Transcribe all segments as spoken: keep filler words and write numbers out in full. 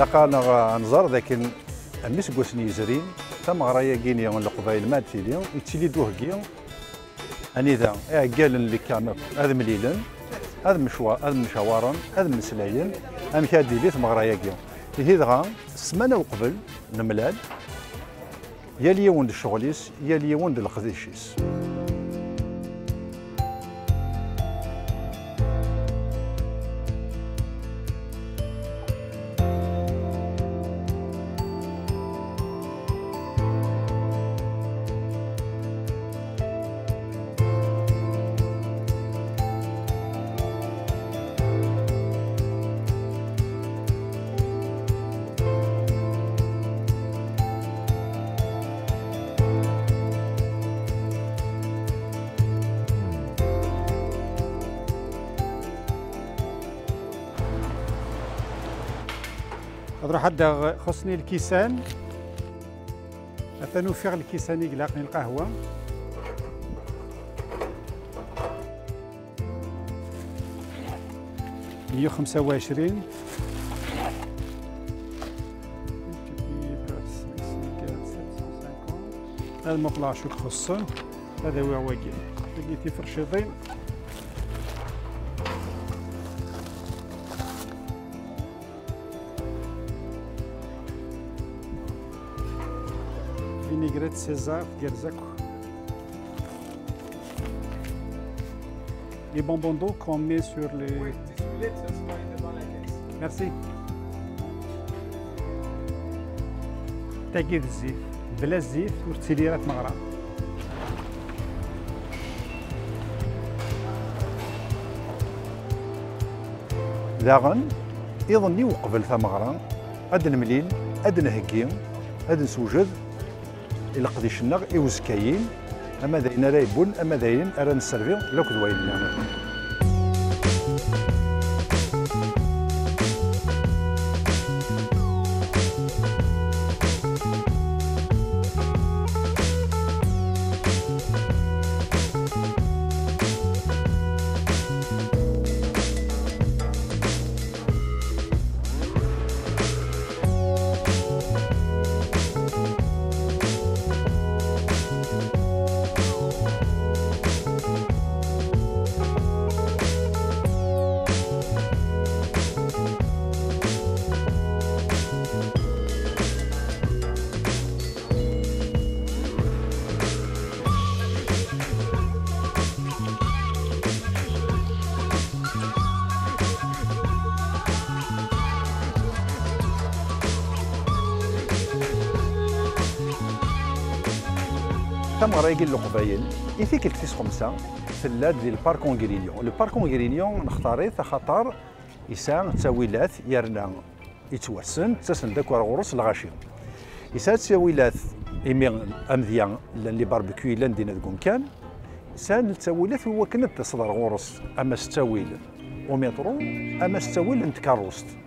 Ilaq-aneɣ ad nẓer d akken am iseggasen yezrin, tameɣra-agi-nni n Leqbayel ma ad tili, yettili-d uheggi anida iɛeggalen n lekkan akk ad mlilen, ad mecwa-, ad mcawaren, ad mmeslayen amek ad d-tili tmeɣra-agi. Ihi dɣa, ssmana uqbel nemlal, yal yiwen d ccɣel-is, yal yiwen d leqdic-is. Ad ruḥ ad d-aɣ-, xuṣṣen-iyi lkisan. Atan ufiɣ lkisan i ilaqen i lqahwa. Meyya u xemsa u ɛecrin. Ad muqleɣ acu i ixuṣṣen. Ad awiɣ wagi. Wagi tiferciḍin. Vinaigrette César, tgerrez akk. Les bonbons d'eau qu'on met sur les... Oui, tu soulèves, ça se met devant la caisse. Merci. Tagi d zzit. Bla zzit ur tettili ara tmeɣra. Daɣen, iḍ-nni uqbel tameɣra, ad d-nemlil, ad d-nheggi, ad d-nesewjed i leqdic-nneɣ i uzekka-yin, ama d ayen ara yewwen, ama d ayen ara nesservi, lakk d wayen-nniḍen. Tameɣra-agi n Leqbayel, i tikkelt tis xemsa, tella-d di Lpark Grignon. Lpark Grignon nextar-it axaṭer yesɛa ttawilat yerna yettwassen, ttasen-d akk ar ɣur-s lɣaci. Yesɛa ttawilat imi amedya llan les barbecues yellan dinna deg umkan, sɛan ttawilat i wakken ad d-taseḍ ar ɣur-s, ama s ttawil umiṭru, ama s ttawil n tkeṛṛust.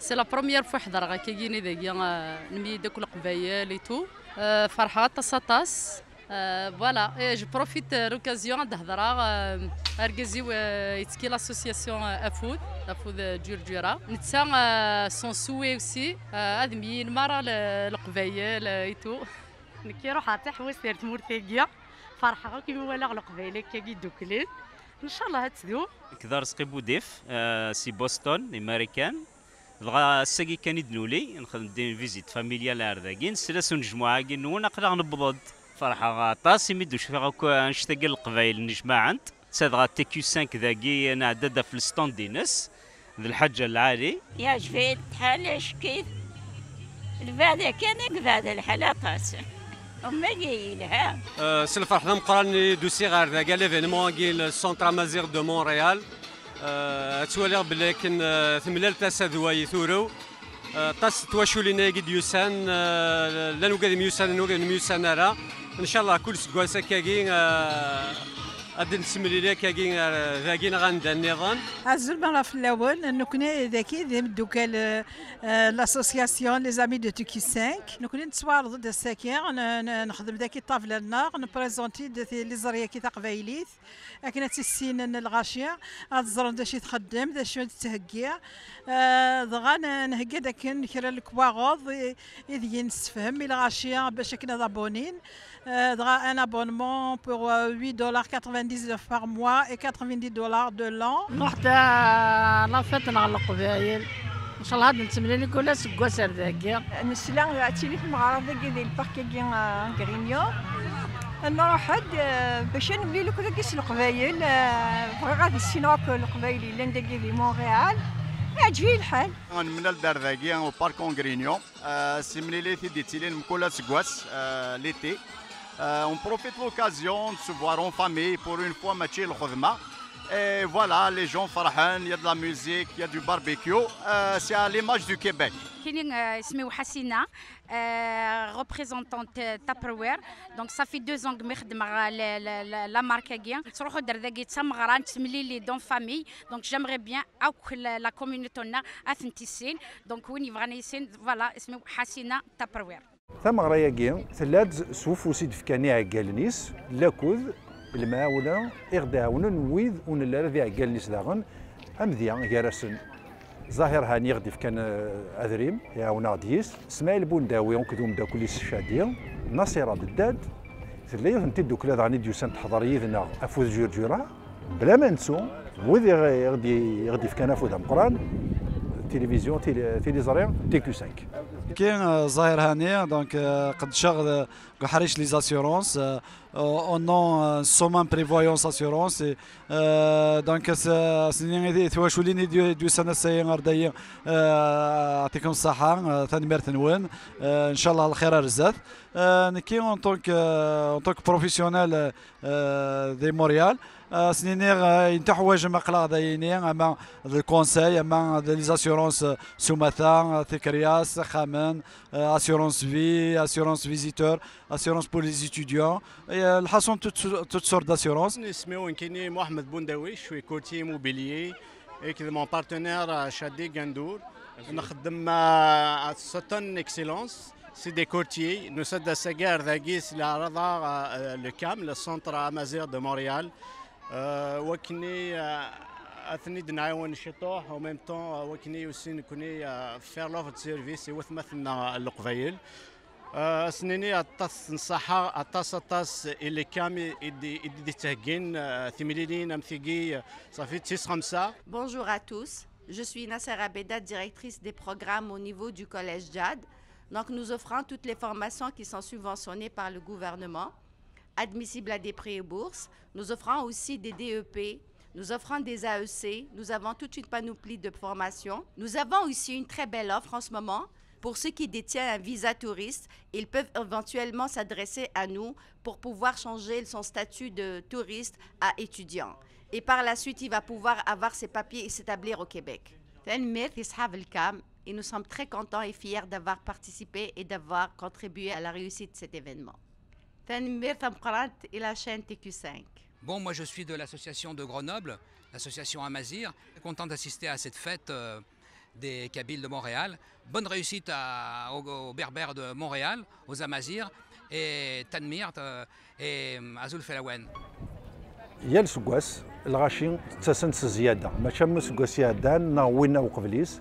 C'est la première fois ḥedreɣ akkagi dagi, euh, nemyid akk Leqbayel et tout. Euh, ferḥeɣ aṭas, aṭas. Euh, voilà, et je profite, euh, l'occasion ad hedreɣ, euh, argaz-iw, euh, yettekki l'association, euh, Afud, Afud, euh, Ǧurǧura. Netta, euh, son souhait aussi, euh, ad myilen merra le-, Leqbayel, euh, et tout. Nekk ruḥeɣ d taḥewwact ar tmurt-agi. Ferḥeɣ akk imi walaɣ Leqbayel akkagi dduklen. Ncallah ad tdum. Nekk d Arezqi Budif, euh, si Boston, i Marikan. Dɣa ass-agi kan i d-nuli, nxedem-d une visite familiale ar dagi, nesla s unejmuɛ-agi-nwen, aql-aɣ newweḍ-d. Ferḥeɣ aṭas imi d-ucfiɣ akk annect-agi n Leqbayel nnejmaɛent. Netta dɣa T Q cinq dagi, nɛedda-d ɣef le stand-ines, d lḥaǧa lɛali. Yeɛjeb-iyi lḥal, acki d lbeɛda kan i yebɛed lḥal aṭas. Umagi yelha. Euh, s lferḥ d ameqqran i d-usiɣ ar dagi, l'événement-agi, le Centre Amazigh de Montréal. Euh, ad twaliɣ belli akken, euh, temlal tasa d way turew. Euh, aṭas n twaculin-agi d-yusan, euh, llan wigad myussan, wigad myussan ara. Ncallah kul seggas akkagi, euh, ad d-nettemlili akkagi, euh, dagi neɣ anda nniḍen. Azul merra fell-awen, nekkni dagi d imeddukal, euh, l'association Les Amis de T Q cinq. Nekkni nettwaɛreḍ-d ass-agi, n-, n-, nexdem dagi ṭṭabla-nneɣ, nprézenti-d tiliẓri-agi taqbaylit. Akken ad tt-issinen lɣaci, ad ẓren d acu i txeddem, d acu i d-tettheggi. Eh, dɣa n-, nhegga-d akken kra n lekwaɣeḍ i, i deg nessefhem i lɣaci bac akken ad abonin. Eh, dɣa un abonnement pour, euh, huit dollars quatre-vingt-dix-neuf par mois et quatre-vingt-dix dollars de l'an. Nruḥ ta la fête neɣ Leqbayel. Ncallah ad nettemlili kul aseggas ar dagi. Nesla ad tili tmeɣra dagi di lpark-agi, ah, Grigno. Nruḥ-d, ah, bac ad nemlil akk dagi s Leqbayel. Ah, bɣiɣ ad issineɣ akk Leqbayel yellan dagi di Montréal. Iɛǧeb-iyi lḥal. Nemlal-d ar dagi au parc en Grigno. Ah, s timlilit i d-yettilin mkul aseggas, ah, l'été. Euh, on profite l'occasion de se voir en famille pour une fois, mačči lxedma. Et voilà, les gens ferḥen, il y a de la musique, il y a du barbecue. Euh, c'est à l'image du Québec. Kini, euh, isem-iw Ḥasina, euh, représentante, euh, Tupperware. Donc ça fait deux ans que mi xeddmeɣ, euh, la, la, la, la marque-agi. Nettruḥu-d ar dagi d tameɣra, nettemlili-d en famille. Donc j'aimerais bien akk la, la communauté-nneɣ ad tent-issin. Donc win yebɣan ad yissin, voilà, isem-iw Ḥasina Tupperware. Tameɣra-agi tella-d s ufus i d-fkan iɛeggalen-is, lakud lemɛawna i ɣ-d-ɛawnen wid ur nelli ara d iɛeggalen-is daɣen, amedya gar-asen Zahir Hani i ɣ-d-ifkan, eh, adrim, iɛawen-aɣ-d yis, Smaɛil Bundawi akked umeddakel-is Cadi, Nasira Beddad, tella yiwet n tiddukla daɣen i d-yusan teḥḍer yid-neɣ Afud Ǧurǧura. Bla ma nettu, wid i ɣ-, i ɣ-d-, i ɣ-d-ifkan afud ameqqran, tilivizyu, tili-, tiliẓri, T Q cinq. Ki, euh, Zahir Hani, donc, euh, qeddceɣ, euh, deg uḥric les assurances, euh, au nom, euh, Soman Prévoyance Assurance, et, euh, donc, as-, as-nini i twaculin i d-, d-yusan ass-agi ar dayi, euh, yeɛṭikum ṣṣeḥḥa, euh, tanemmirt-nwen, euh, ncallah lxir ar zdat. Euh, nekki en tant que, euh, en tant que professionnel, euh, euh, di Montréal. Euh, as-niniɣ, euh, ayen tuḥwaǧem aql-aɣ d ayini, ama d lkonsey, ama d les assurances, euh, s umata, euh, tikeryas, ixxamen, euh, assurance vie, assurance visiteur, assurance pour les étudiants, et, euh, lḥaṣun toutes, toutes sortes d'assurances. Isem-iw nekkini Mohamed Boundaoui, je suis courtier immobilier, et mon partenaire, euh, Shadi Gandour. Nxeddem, euh, à Sutton Excellence. C'est des courtiers. Nusa-d ass-agi ar dagi s leɛraḍa, euh, le cam, le Centre Amazigh de Montréal. Euh, wakken i, euh, ad ten-id-nɛiwen ciṭuḥ, en même temps, euh, wakken i aussi nekkni, euh, faire l'offre de service i watmaten-nneɣ n Leqbayel. Euh, as-nini aṭas n ṣṣeḥḥa, aṭas, aṭas i le cam i, i d-, i d-, i d-ttheggin, euh, timlilin am tigi, euh, ṣafi d tis xemsa. Bonjour à tous. Je suis Nasser Abeda, directrice des programmes au niveau du collège Jad. Donc, nous offrons toutes les formations qui sont subventionnées par le gouvernement, admissibles à des prêts et bourses. Nous offrons aussi des D E P, nous offrons des A E C. Nous avons toute une panoplie de formations. Nous avons aussi une très belle offre en ce moment. Pour ceux qui détiennent un visa touriste, ils peuvent éventuellement s'adresser à nous pour pouvoir changer son statut de touriste à étudiant. Et par la suite, il va pouvoir avoir ses papiers et s'établir au Québec. Tanemmirt i ṣṣḥab lkam, et nous sommes très contents et fiers d'avoir participé et d'avoir contribué à la réussite de cet événement. Tanemmirt tameqqrant i la chaîne T Q cinq. Bon, moi je suis de l'association de Grenoble, l'association Amazir. Content d'assister à cette fête, euh, des Kabyles de Montréal. Bonne réussite à- aux, aux Berbères de Montréal, aux Amazirs, et tanemmirt, euh, et euh, azul fell-awen. Yal seggas lɣaci ttasen-d s zzyada, mačči am useggas iɛeddan neɣ winna uqbel-is.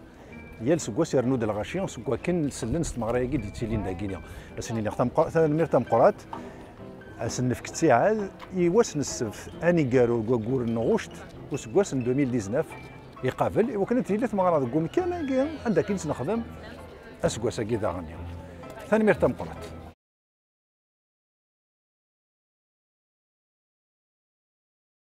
Yal seggas irennu-d lɣaci seg wakken sellen s tmeɣra-agi d-yettilin dagini. Ad sen-iniɣ tameqqra- tanemmirt tameqqrant, ad sen-nefk ttiɛad i wass n ssebt anigaru deg waggur n ɣuct useggas n deux mille dix-neuf iqabel, i wakken ad tili tmeɣra deg umkan-agi anda akin s-nexdem aseggas-agi daɣen. Tanemmirt tameqqrant.